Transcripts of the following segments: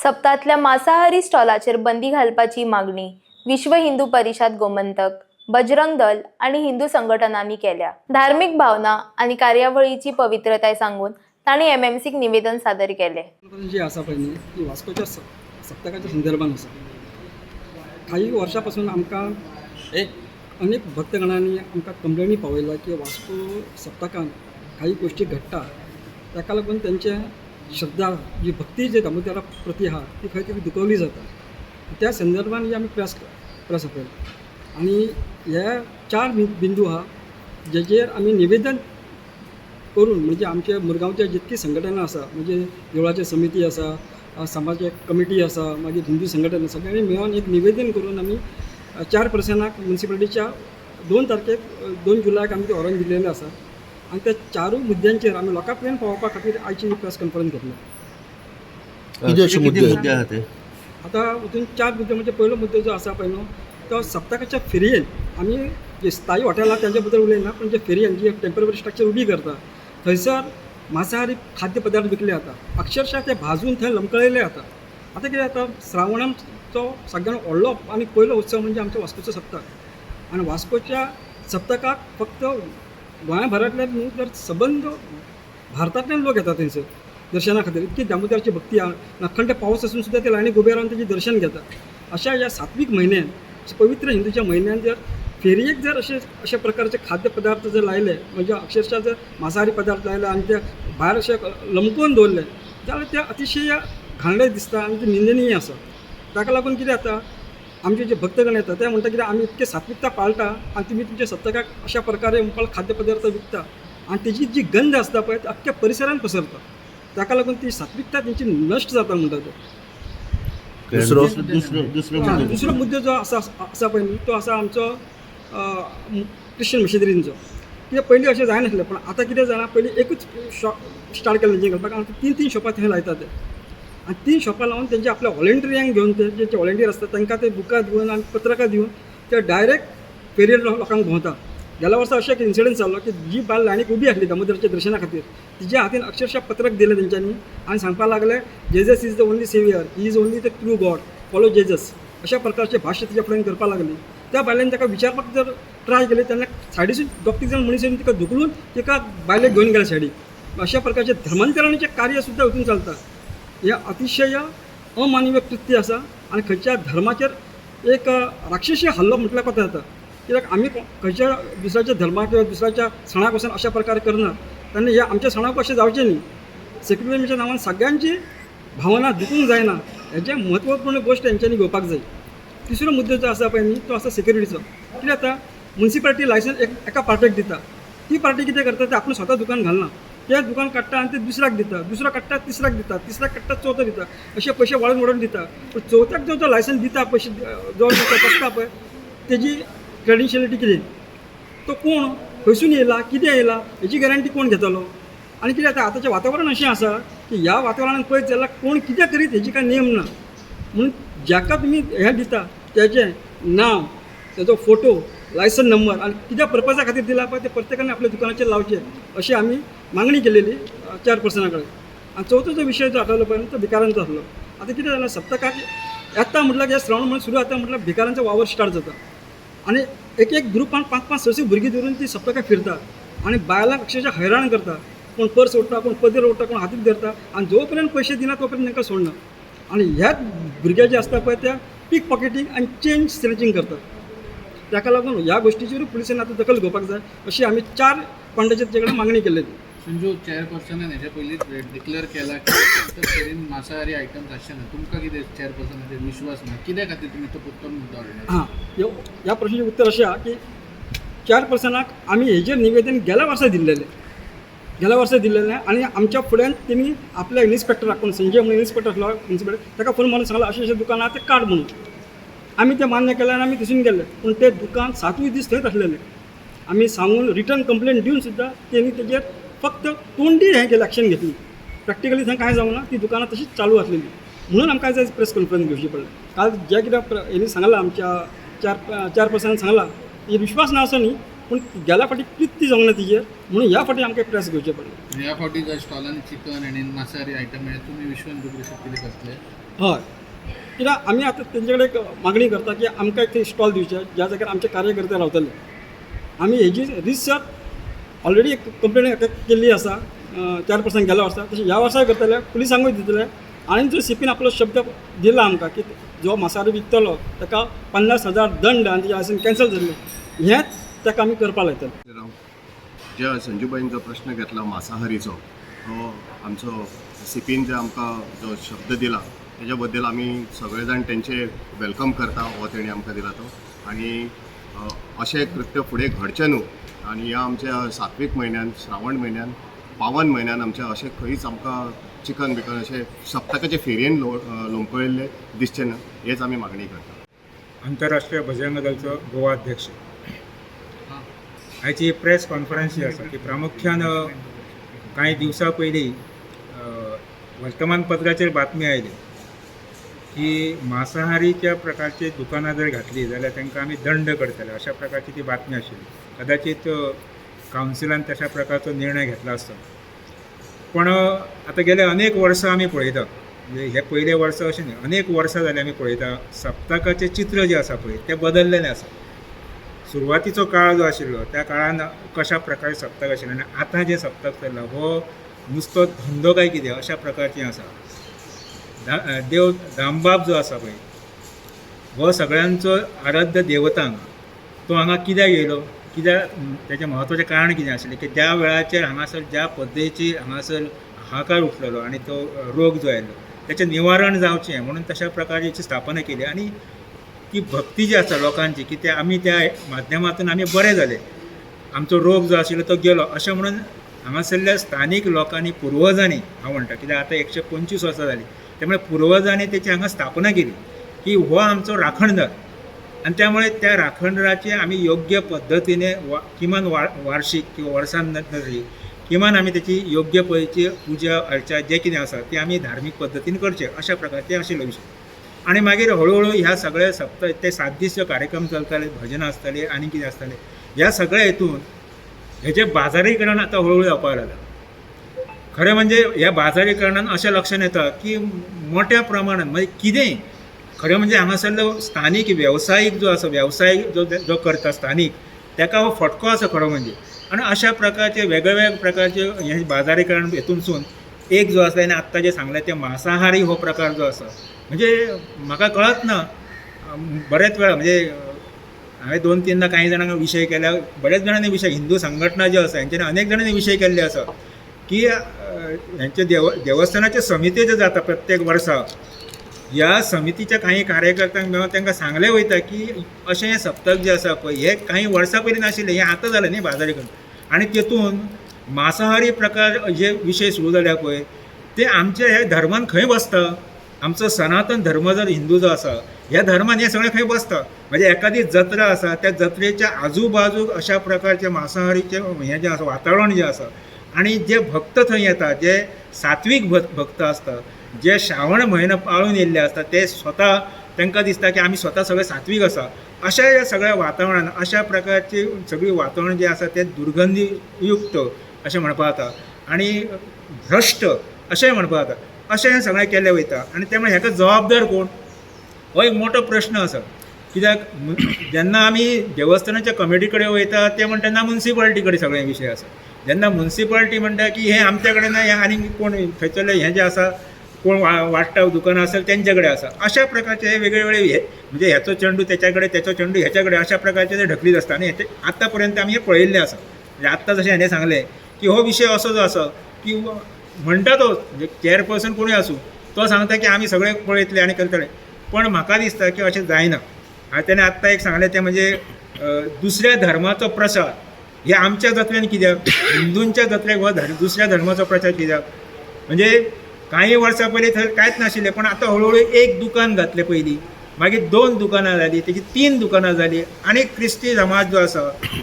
सप्तांतल्या मांसाहारी स्टॉलाचेर बंदी घालपाची मागणी विश्व हिंदू परिषद गोमंतक, बजरंग दल आनी हिंदू संघटनांनी केल्या. धार्मिक भावना आनी कार्यावळीची पवित्रताय सांगून तांणी एमएमसीक निवेदन सादर केलें. जी आसा पळय न्ही, ती वास्कोच्या सप्तकाच्या संदर्भान आसा. काही वर्सां पासून आमकां अनेक भक्तगणांनी आमकां कंप्लेनी पावयला की वास्को सप्तकान काही गोश्टी घडटा, ताका लागून तेंचे श्रद्धा जी, भक्ती जी दामोदरा प्रती आहा, ती खंय तरी दुखवली जाता. त्या संदर्भान ही आमी प्रेस प्रेस आपयला आनी हे चार बिंदू आहा, जेचेर आमी निवेदन करून, म्हणजे आमचे मुरगांवचे जितकी संघटना आसा, म्हणजे देवळाचे समिती आसा, समाज कमिटी आसा, मागीर हिंदू संघटना, सगळ्यांनी मेळोन एक निवेदन करून आमी चार पर्सनाक मुन्सिपालिटीच्या 2 तारखेक, 2 जुलयाक आमी ते व्हरोन दिलेलें आसा. आनी त्या चारूय मुद्द्यांचेर आमी लोकां पर्यंत पावोवपा खातीर आयची ही प्रेस कॉन्फरन्स घेतली. कितें अशे कितें मुद्दे? मुद्दे आहा ते? आतां हितून चार मुद्दे, म्हणजे पयलो मुद्दो जो आसा पळय न्हू, तो सप्तकाच्या फेरयेन आमी जे स्थायी हॉटेल आहा तेंच्या बद्दल उलयना, पण जे फेरयेन जी टेंपररी स्ट्रक्चर उबी करता, थंयसर मांसाहारी खाद्य पदार्थ विकले जाता. अक्षरशः ते भाजून थंय लमकळयले जाता. आतां कितें जाता, श्रावणाचो सगळ्यान व्हडलो आनी पयलो उत्सव म्हणजे आमचो वास्कोचो सप्तक. आनी वास्कोच्या सप्तकाक फक्त गोंया भरांतल्यान न्हू, तर सबंद भारतांतल्यान लोक येतात थंयसर दर्शना खातीर. इतकी दामोदराची भक्ती आहा. अखंड पावस आसून सुद्दां ते लायनीक उबे रावन तेजें दर्शन घेता. अशा ह्या सात्वीक म्हयन्यान, पवित्र हिंदूच्या म्हयन्यान जर फेरयेक जर अशे अशा प्रकारचे खाद्य पदार्थ जर लायले, म्हणजे अक्षरशः जर मांसाहारी पदार्थ लायले आनी ते भायर अशे लमकोवन दवरले जाल्यार ते अतिशय घाणेरडे दिसता आनी ते निंदनीय आसा. ताका लागून कितें जाता, आमचे जे भक्तगण येता ते म्हणटा, कितें आमी इतके सात्विकता पाळटा आनी तुमी तुमच्या सप्तकाक अशा प्रकारे म्हणपाक खाद्य पदार्थ विकता आनी तेजी जी गंध आसता पळय, ती अख्ख्या परिसरान पसरता. ताका लागून ती सात्विकता तेंची नश्ट जाता म्हणटा ते. दुसरो? दुसरो दुसरो मुद्दो? दुसरो मुद्दो जो आसा आसा पळय न्ही, तो आसा आमचो क्रिश्चन मिशनरींचो. कित्याक पयलीं अशें जायनासलें, पण आतां कितें जालां, पयलीं एकूच शॉप स्टार्ट केलें तेंचे घालपाक, आनी तीन तीन शॉपां थंय लायता ते. आनी तीन शॉपां लावन तेंचे आपल्या व्हॉलेंटियरांक घेवन, ते जे व्हॉलेंटियर आसता तांकां ते बुकां दिवन आनी पत्रकां दिवन ते डायरेक्ट फेरयेर लोकांक भोंवता. गेल्या वर्सा अशें एक इन्सिडंट जाल्लो की जी बायल लायनीक उबी आसली दामोदराच्या दर्शना खातीर, तिच्या हातीन अक्षरशः पत्रक दिलें तेंच्यांनी आनी सांगपाक लागले, "Jesus is the only saviour, he is only the true God, follow Jesus." अशा प्रकारचे भाश्य तिच्या फुड्यान करपाक लागली. त्या बायलेन ताका विचारपाक जर ट्राय केली तेन्ना सायडीसून दोग तीग जाण मनीस येवन तिका धुकलून तिका बायलेक घेवन गेले सायडीक. अशा प्रकारचे धर्मांतरणाचें कार्य सुद्दां हितून चलता. हें अतिशय अमानवीय कृत्य आसा आनी खंयच्या धर्माचेर एक राक्षसी हल्लो म्हटल्यार कोता जाता. कित्याक आमी खंयच्या दुसऱ्याच्या धर्माक किंवा दुसऱ्याच्या सणाक वचून अशा प्रकारे करना, तेन्ना ह्या आमच्या सणाक अशें जावचें न्ही. सेक्युलरिजमाच्या नांवान सगळ्यांची भावना दुखूंक जायना, हेजें म्हत्वपूर्ण गोश्ट हेंच्यांनी घेवपाक जाय. तिसरो मुद्दो जो आसा पळय न्ही, तो आसा सेक्युरिटीचो. कितें जाता, मुन्सिपालिटी लायसन्स एक एका पार्टेक दिता. ती पार्टी कितें करता, ते आपूण स्वता दुकान घालना. ते दुकान काडटा आनी ते दुसऱ्याक दिता, दुसरो काडटा, तिसऱ्याक दिता, तिसऱ्याक काडटा, चवथो दिता. अशे पयशे वाडोवन वाडोवन दिता. पूण चवथ्याक जो जो लायसन्स दिता, पयशे जो बसता पळय, तेजी क्रेडेन्शियलिटी कितें, तो कोण, खंयसून येयला, कितें येयला, हेची गॅरंटी कोण घेतलो? आनी कितें जाता, आतांचें वातावरण अशें आसा की ह्या वातावरणान पळयत जाल्यार कोण कितें करीत हेजी कांय नेम ना. म्हणून जाका तुमी हें दिता तेजें नांव, तेजो फोटो, लायसन नंबर आनी कित्या पर्पजा खातीर दिला पळय, ते प्रत्येकान आपल्या दुकानाचेर लावचें अशी आमी मागणी केलेली चेअरपर्सना कडेन. आनी चवथो जो विशय जो आठवलो पळय, तो भिकाऱ्यांचो आसलो. आतां कितें जालें, सप्तकाक येता म्हटल्यार, हे श्रावण म्हण सुरू जाता म्हटल्यार भिकाऱ्यांचो वावर स्टार्ट जाता आनी एक एक ग्रुपान पांच पांच स स भुरगीं धरून ती सप्तकां फिरता आनी बायलांक अक्षरशः हैराण करता. कोण पर्स ओडटा, कोण पदर ओडटा, कोण हातीक धरता आनी जो पर्यंत पयशे दिना तो पर्यंत तांकां सोडना. आनी ह्याच भुरगे जे आसता पळय, त्या पीक पॉकेटींग आनी चेन स्नॅचिंग करतात. ताका लागून ह्या गोश्टीचेरूय पुलिसांनी आतां दखल घेवपाक जाय, अशी आमी चार पॉयंटाचेर तेजे कडेन मागणी केल्ली. संजू, चेअरपर्सनान हेच्या पयलींच डिक्लेअर केला की फक्त फेरीन मांसाहारी आयटम्स आसचे ना. तुमकां कितें चेअरपर्सनाचेर विश्वास ना? कित्या खातीर तुमी तो उत्तम मुद्दो हाडला? हां, ह्या प्रश्नाचें उत्तर अशें आहा की चेअरपर्सनाक आमी हेजेर निवेदन गेल्या वर्सा दिल्लेलें, गेल्या वर्सा दिल्लेलें. आनी आमच्या फुड्यान तेमी आपल्या इन्स्पेक्टराक, कोण संजय म्हणून इन्स्पेक्टर आसलो म्युनिसिपालिटी, ताका फोन मारून सांगला, अशें अशें दुकान आहा, तें काड म्हणून. आमी तें मान्य केलें आनी आमी थंयसून गेले. पूण तें दुकान सातूय दीस थंयच आसलेलें. आमी सांगून, रिटर्न कंप्लेन दिवन सुद्दां तेणी तेजेर फक्त तोंडी हें केलें, एक्शन घेतली. प्रॅक्टिकली थंय कांय जावंक ना. ती दुकानां तशीच चालू आसलेली. म्हणून आमकां आयज प्रेस कॉन्फरन्स घेवची पडली. काल जें कितें हेणी सांगलां, आमच्या चार चेअरपर्सनान सांगलां, ही विश्वास ना असो न्ही, पूण गेल्या फावटी कृत्य जावंक ना तिजेर, म्हणून ह्या फावटी आमकां प्रेस घेवचें पडलें. ह्या फावटी जर स्टॉलांनी चिकन आनी मांसाहारी आयटम मेळ्ळे, तुमी विश्व हिंदू परिशद कितें करतले? हय, कित्याक आमी आतां तेंचे कडेन एक मागणी करता की आमकां एक थंय स्टॉल दिवचें ज्या जाग्यार आमचे कार्यकर्ते रावतले. आमी हेजी रितसर ऑलरेडी एक कंप्लेन केल्ली आसा चॅरपर्सन गेल्या वर्सा, तशें ह्या वर्साय करतले, पुलिसांकूय दितले. आनी जो सीपीन आपलो शब्द दिला आमकां की जो मांसाहारी विकतलो ताका 50,000 दंड आनी तेजें लायसन कॅन्सल जातलें, हें ताका आमी करपा लायतले. ज्या संजूबाईन जो प्रश्न घेतला मांसाहारीचो, तो आमचो सीपीन जे आमकां जो शब्द दिला तेज्या बद्दल आमी सगळे जाण तेंचे welcome करता हो तेणी आमकां दिला तो. आनी अशें कृत्य फुडें घडचें न्हू आनी ह्या आमच्या सात्वीक म्हयन्यान, श्रावण म्हयन्यान, पावन म्हयन्यान आमच्या अशें खंयच आमकां चिकन बिकन अशें सप्तकाचे फेरयेन लोंबकळिल्लें दिसचें ना, हेच आमी मागणी करता. आंतरराष्ट्रीय बजरंग दलचो गोवा अध्यक्ष. आयची प्रेस कॉन्फरन्स जी आसा ती प्रामुख्यान कांय दिवसां पयलीं वर्तमानपत्राचेर बातमी आयली की मांसाहारीच्या प्रकारची दुकानां जर घातली जाल्यार तांकां आमी दंड करतले, अशा प्रकारची ती बातमी आशिल्ली. कदाचीत कावन्सिलान तशा प्रकारचो निर्णय घेतला आसतलो. पण आतां गेले अनेक वर्सां आमी पळयता, म्हणजे हे पयले वर्सा अशें न्हय, अनेक वर्सां जालीं आमी पळयता सप्तकाचें चित्र जें आसा पळय तें बदललेलें आसा. सुरवातीचो काळ जो आशिल्लो त्या काळान कशा प्रकारे सप्तक आशिल्लें आनी आतां जें सप्तक चल्लां हो नुस्तो धंदो काय कितें अशा प्रकारचें आसा. देव दामबाब जो आसा पळय हो सगळ्यांचो आराध्य देवता हांगा, तो हांगा कित्याक येयलो, कित्याक तेजें म्हत्वाचें कारण कितें आशिल्लें की त्या वेळाचेर हांगासर ज्या पद्दतीची हांगासर हाहाकार उठलेलो आनी तो रोग जो आयलो तेचें निवारण जावचें म्हणून तशा प्रकारची स्थापना केली. आनी ती भक्ती जी आसा लोकांची की ते आमी त्या माध्यमांतून आमी बरे जाले, आमचो रोग जो आशिल्लो तो गेलो, अशें म्हणून हांगासरल्या स्थानीक लोकांनी, पुर्वजांनी, हांव म्हणटा कित्याक आतां 125 वर्सां जालीं, त्यामुळे पुर्वजांनी तेची हांगा स्थापना केली की हो आमचो राखणदार आनी त्यामुळे त्या राखणदाराची आमी योग्य पद्दतीने किमान वार्षीक किंवा वर्सान तरी किमान आमी तेची योग्य पद्दतीची पुजा अर्चा जें कितें आसा तें आमी धार्मीक पद्दतीन करचें, अशा प्रकारचें आशिल्लो विशय. आनी मागीर हळुहळू ह्या सगळे सप्तक ते 7 दीस जो कार्यक्रम चलताले, भजनां आसतालीं आनी कितें आसतालें, ह्या सगळ्या हितून हेजें बाजारीकरण आतां हळुहळू जावपाक लागलां. खरें म्हणजे ह्या बाजारीकरणान अशें लक्षांत येता की मोठ्या प्रमाणान म्हणजे कितेंय खरें म्हणजे हांगासरलो स्थानीक वेवसायीक जो आसा, वेवसायीक जो जो करता स्थानीक, ताका हो फटको आसा खरो म्हणजे. आनी अशा प्रकारचे वेगळे वेगळे प्रकारचे हे बाजारीकरण हेतूनसून एक जो आसा, आनी आत्तां जें सांगलें तें मांसाहारी हो प्रकार जो आसा, म्हणजे म्हाका कळत ना बरेच वेळा, म्हणजे हांवें 2-3 कांय जाणांक विशय केल्या, बऱ्याच जाणांनी विशय, हिंदू संघटना ज्यो आसा हेंच्यांनी अनेक जाणांनी विशय केल्ले आसा की हेंचे देवस्थानाचे समिती जे जाता प्रत्येक वर्सा, ह्या समितीच्या काही कार्यकर्त्यांक मेळोन तांकां सांगलें वयता की अशें हें सप्तक जें आसा पळय हें कांय वर्सां पयलीं नाशिल्लें, हें आतां जालें न्ही बाजारीकरण. आनी तेतून मांसाहारी प्रकार जे विशय सुरू जाल्या पळय ते आमच्या ह्या धर्मान खंय बसता? आमचो सनातन धर्म जर हिंदू जो आसा ह्या धर्मान हें सगळें खंय बसता? म्हणजे एकादी जत्रा आसा त्या जत्रेच्या आजूबाजूक अशा प्रकारचे मांसाहारीचें हें जें आसा वातावरण जें आसा, आनी जे भक्त थंय येता, जे सात्वीक भक्त आसता, जे श्रावण म्हयनो पाळून येयल्ले आसता, ते स्वता तांकां दिसता की आमी स्वता सगळे सात्वीक आसा, अशा ह्या सगळ्या वातावरणान अशा प्रकारची सगळी वातावरण जें आसा तें दुर्गंधीयुक्त अशें म्हणपाक जाता आनी भ्रश्ट अशेंय म्हणपाक जाता, अशें हें सगळें केल्लें वयता. आनी त्या मुळे हेका जबाबदार कोण हो एक मोठो प्रश्न आसा. कित्याक जेन्ना आमी देवस्थानाच्या कमिटी कडेन वयता ते म्हणटा ना मुन्सिपालिटी कडेन सगळे विशय आसा, जेन्ना मुन्सिपालिटी म्हणटा की हें आमच्या कडेन ना, हें आनीक कोण थंयसरलें हें जें आसा कोण वाडटा दुकानां आसा तेंचे कडेन आसा, अशा प्रकारचे हे वेगळे वेगळे हे म्हणजे हेचो चेंडू तेच्या कडेन, तेचो चेंडू हेच्या कडेन, अशा प्रकारचे ते ढकलीत आसता. आनी हे आतां पर्यंत आमी हें पळयल्लें आसा. म्हणजे आत्तां जशें हेणें सांगलें की हो विशय असो जो आसा की म्हणटा तो म्हणजे चेअरपर्सन कोणूय आसूं तो सांगता की आमी सगळे पळयतले आनी करतले, पण म्हाका दिसता की अशें जायना. आनी तेणें आत्तां एक सांगलें तें म्हणजे दुसऱ्या धर्माचो प्रसार हे आमच्या जात्रेन कित्याक, हिंदूंच्या जात्रेक हो दुसऱ्या धर्माचो प्रचार कित्याक? म्हणजे कांय वर्सां पयलीं थंय कांयच नाशिल्लें, पण आतां हळुहळू एक दुकान घातलें पयलीं, मागीर 2 दुकानां जालीं, तेजी 3 दुकानां जालीं. आनी क्रिस्ती समाज जो आसा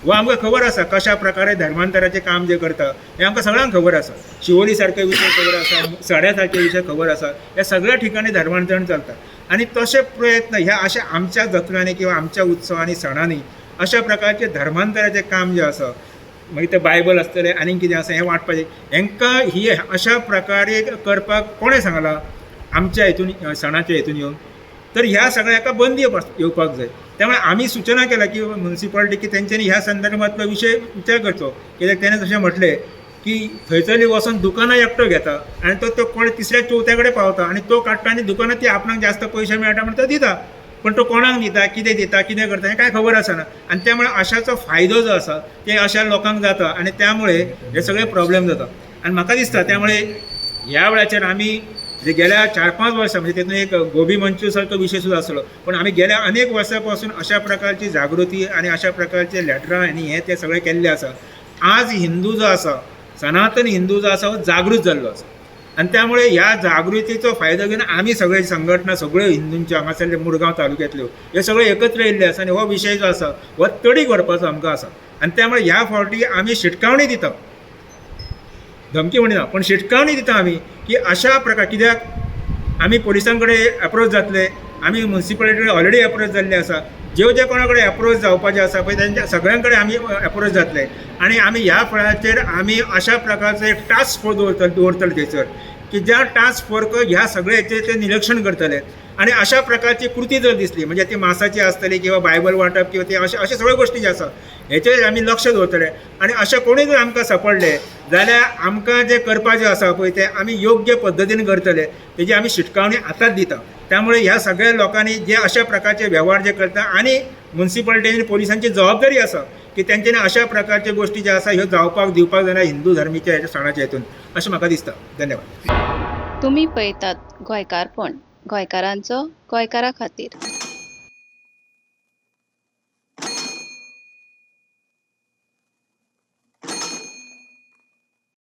हो आमकां खबर आसा कशा प्रकारे धर्मांतराचें काम जें करता हें आमकां सगळ्यांक खबर आसा. शिवोली सारके विशय खबर आसा, सड्या सारके विशय खबर आसा, ह्या सगळ्या ठिकाणी धर्मांतरण चलता. आनी तशे प्रयत्न ह्या अशा आमच्या जत्रांनी किंवा आमच्या उत्सवांनी सणांनी अशा प्रकारचे धर्मांतराचें काम जें आसा, मागीर तें बायबल आसतलें आनी कितें आसा हें वांटपाचें, हेंकां ही अशा प्रकारे करपाक कोणें सांगलां? आमच्या हितून सणाच्या हितून येवन. तर ह्या सगळ्या हाका बंदी येवपाक जाय. त्यामुळे आमी सुचना केल्या की म्युनिसिपालिटी की तेंच्यांनी ह्या संदर्भातलो विशय विचार करचो, कित्याक तेणें जशें म्हटलें की थंयसरली वचोन दुकानां एकटो घेता आनी तो तो कोण तिसऱ्या चवथ्या कडेन पावता आनी तो काडटा आनी दुकानां ती आपणाक जास्त पयशे मेळटा म्हण तो दिता, पण तो कोणाक दिता, कितें दिता, कितें करता हें कांय खबर आसना. आनी त्यामुळे अशाचो फायदो जो आसा ते अशा लोकांक जाता आनी त्यामुळे हे सगळे प्रॉब्लेम जाता. आनी म्हाका दिसता त्यामुळे ह्या वेळाचेर आमी जे गेल्या 4-5 वर्सां म्हणजे तेतून एक गोबी मंचुरी सारको विशय सुद्दां आसलो, पण आमी गेल्या अनेक वर्सां पासून अशा प्रकारची जागृती आनी अशा प्रकारचे लेटरां आनी हे ते सगळे केल्ले आसा. आज हिंदू जो आसा, सनातन हिंदू जो आसा हो जागृत जाल्लो आसा आनी त्यामुळे ह्या जागृतीचो फायदो घेवन आमी सगळे संघटना सगळ्यो हिंदूंच्यो हांगासरले मुरगांव तालुक्यांतल्यो हे सगळे एकत्र येयल्ले आसा आनी हो विशय जो आसा हो तडीक व्हरपाचो आमकां आसा. आनी त्यामुळे ह्या फावटी आमी शिटकावणी दिता, धमकी म्हणिना पण शिटकावणी दिता आमी की अशा प्रकार, कित्याक आमी पोलिसां कडेन एप्रोच जातले, आमी म्युनिसिपालिटी कडेन ऑलरेडी एप्रोच जाल्ले आसा, ज्यो जे कोणा कडेन एप्रोच जावपाचे आसा पळय तेंच्या सगळ्यां कडेन आमी एप्रोच जातले आनी आमी ह्या फळाचेर आमी अशा प्रकारचो एक टास्क फोर्स दवरतले थंयसर की ज्या टास्क फोर्क ह्या सगळ्याचेर ते निरीक्षण करतले आनी अशा प्रकारची कृती जर दिसली म्हणजे ती मासाची आसतली किंवा बायबल वांटप किंवा ते अशे अशे सगळ्यो गोश्टी ज्यो आसा हेचेर आमी लक्ष दवरतले आनी अशें कोणूय जर आमकां सापडले जाल्यार आमकां जें करपाचें आसा पळय तें आमी योग्य पद्दतीन करतले, तेजी आमी शिटकावणी आतांच दिता. त्यामुळे ह्या सगळ्या लोकांनी जे अशा प्रकारचे वेव्हार जे करता आनी म्युनिसिपालिटी आनी पोलिसांची जबाबदारी आसा की तेंच्यांनी अशा प्रकारच्यो गोश्टी ज्यो आसा ह्यो जावपाक दिवपाक जायना हिंदू धर्मीच्या हेच्या सणाच्या हेतून, अशें म्हाका दिसता. धन्यवाद. तुमी पळयतात गोंयकारपण, गोंयकारांचो गोंयकारा खातीर.